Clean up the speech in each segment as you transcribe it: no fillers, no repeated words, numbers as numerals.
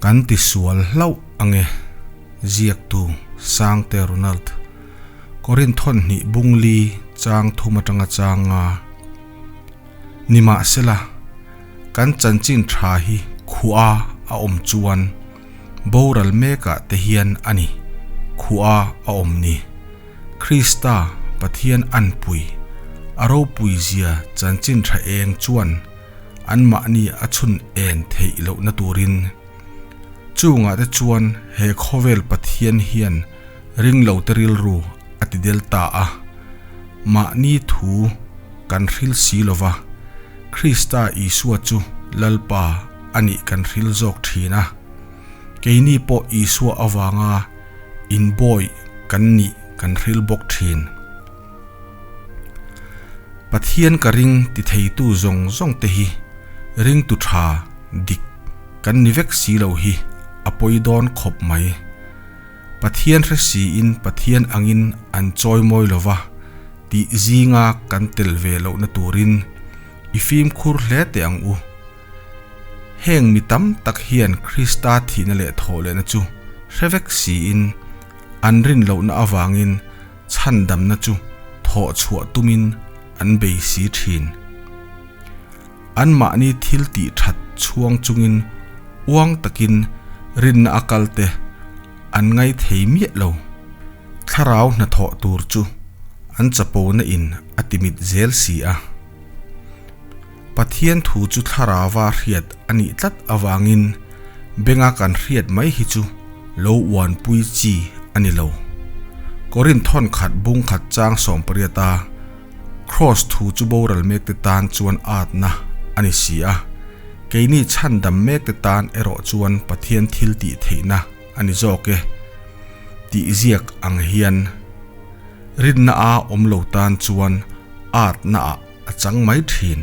Kan ti sual hlauh ange, ziaktu Sangte Ronald. Korin thawn hnih bung li chang thum atanga chang nga. Nimahsela, kan chanchin tha hi khuaa a awm chuan boral mekah te hian a ni, khuaa a awm ni. Krista Pathian anpui, a ropui zia chanchin tha eng chuan anmahni a chhun en theih lohna turin. Chungah te chuan he khawvel Pathian hian ringlote rilru a ti del ta a, mahni thu kan hril si lova, Krista Isua chu Lalpa a nih kan hril zawk thin a. Keini pawh Isua avanga inbawi kan nih kan hril bawk thin. Pathian ka ring ti theitu zawng zawng te hi ringtu tha dik kan ni vek si lo hi a pawi dawn khawp mai. Pathian hre siin Pathian angin an chawi mawi lo va tih zinga kan tel ve lohna turin i fimkhur hle teh ang u. Heng mi tam tak hian Krista thihna leh thawhlehna chu hre vek siin an rin lohna avangin chhandamna chu thawh chhuah tumin an bei si thin. Anmahni thil tih that chhuang chungin uang takin rinna a kal te an ngai thei miah lo. Thlarau hnathawh tur chu an chapona in a timit zel si a. Pathian thu chu thlarauva hriat a nih tlat avangin benga kan hriat mai hi chu lo uanpui chi a ni lo. Korinth thawn khat bung khat chang 18 a Kraws thu chu boral mekte tan chuan atna a ni si a, keini chhandam mekte tan erawh chuan Pathian thil tih theihna a ni zawk e tih ziak ang hian rinna a awm lo tan chuan atna ah a chang mai thin.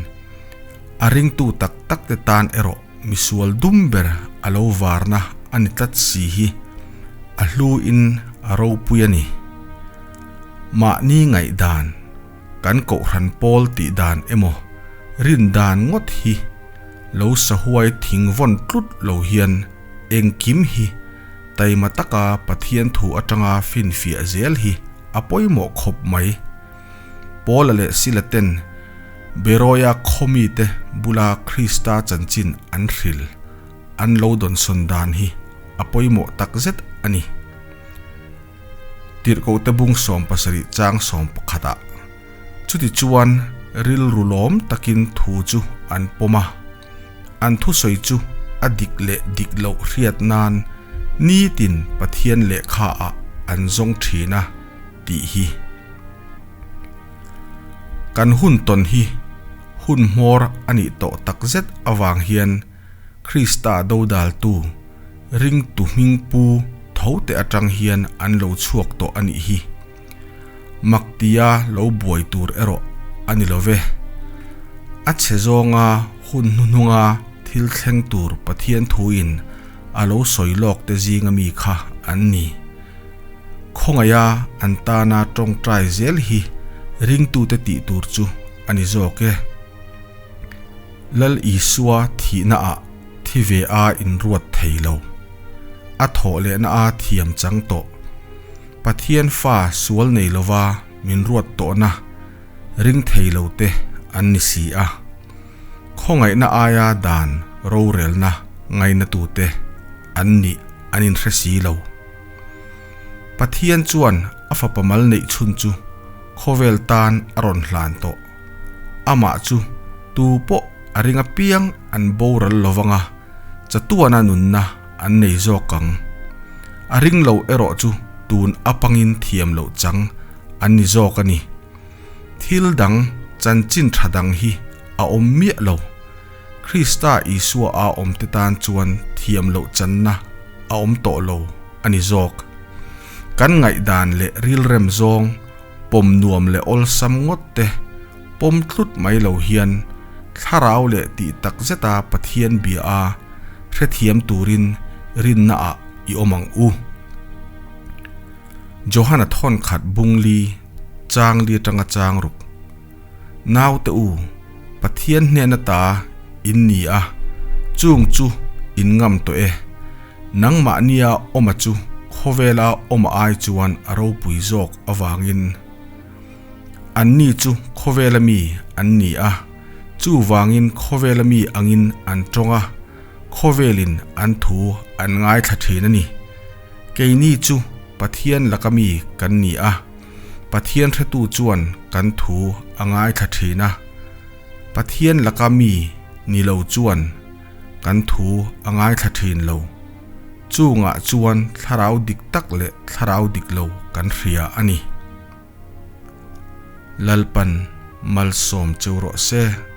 A ringtu tak tak te tan erawh misual dum ber a lo varna a ni tlat si hi a hlu in a ropui a ni. Mahni ngaihdan, kan kohhran pawl tih dan emaw rin dan ngawt hi lo sahuai thing vawn tlut lo hian engkim hi taima taka Pathian thu atanga finfiah zel hi a pawimawh khawp mai. Paula leh Sila ten Beroia khawmite bula Krista chanchin an hril an lo dawnsawn dan hi a pawimawh takzet a ni. Tirhkohte bung 70 chang 11 ah chuti chuan rilru lawm takin thu chu an pawm a, an thusawi chu a dik leh dik loh hriat nan nitin Pathian lehkha ah an zawng thin a tih hi. Kan hun tawn hi hun hmawr a nih tawh takzet avang hian Krista dodaltu Ringtu hming pu tho te atang hian an lo chhuak tawh a nih hi. Maktia lo buai tur erawh a ni lo ve. A chhe zawnga hun hnuhnunga thil thleng tur Pathian thuin a lo sawi lawk te zinga mi kha an ni. Khawngaiha an tana tawngtai zel hi ringtute tih tur chu a ni zawk e. Lal Isua thihnaah thi ve a inruat thei lo. A thawh lehna a thiam chang tawh. Pathian fa sual nei lova min ruat tawhna ring thei lo te an ni si a. Khawngaihna aia dan rorelna ngainatute an nih an inhre si lo. Pathian chuan a fapa mal neih chhun chu khawvel tan a rawn hlan tawh. Amah chu tu pawh a ring apiang an boral lovang a, chatuana nunna an nei zawk ang. A ring lo erawh chu tun apangin thiam loh chang an ni zawk a ni. Thil dang chanchin tha dang hi a awm miah lo. Krista Isua a awmte tan chuan thiam loh channa a awm tawh lo a ni zawk. Kan ngaihdan leh rilrem zawng pawm nuam leh awlsam ngawt te pawm tlut mai lo hian thlarau leh tih tak zeta Pathian bia a hrethiam turin rinna ah i awm ang u. Johana thawn khat bung li chang li atanga chang ruk. Naute u, Pathian hnena ta in ni a, chung chu in ngam tawh e. Nangmahnia awma chu khawvela awma ai chuan a ropui zawk avangin. Anni chu khawvela mi an ni a, chuvangin khawvela mi angin an tawng a, khawvelin an thu an ngaithla thin a ni. Keini chu Pathian laka mi kan ni a, Pathian hretu chuan kan thu a ngaithla thin a, Pathian laka mi ni lo chuan kan thu a ngaithla thin lo. Chungah chuan thlarau dik tak leh thlarau dik lo kan hria a ni. Lalpan malsawm cheu rawh se.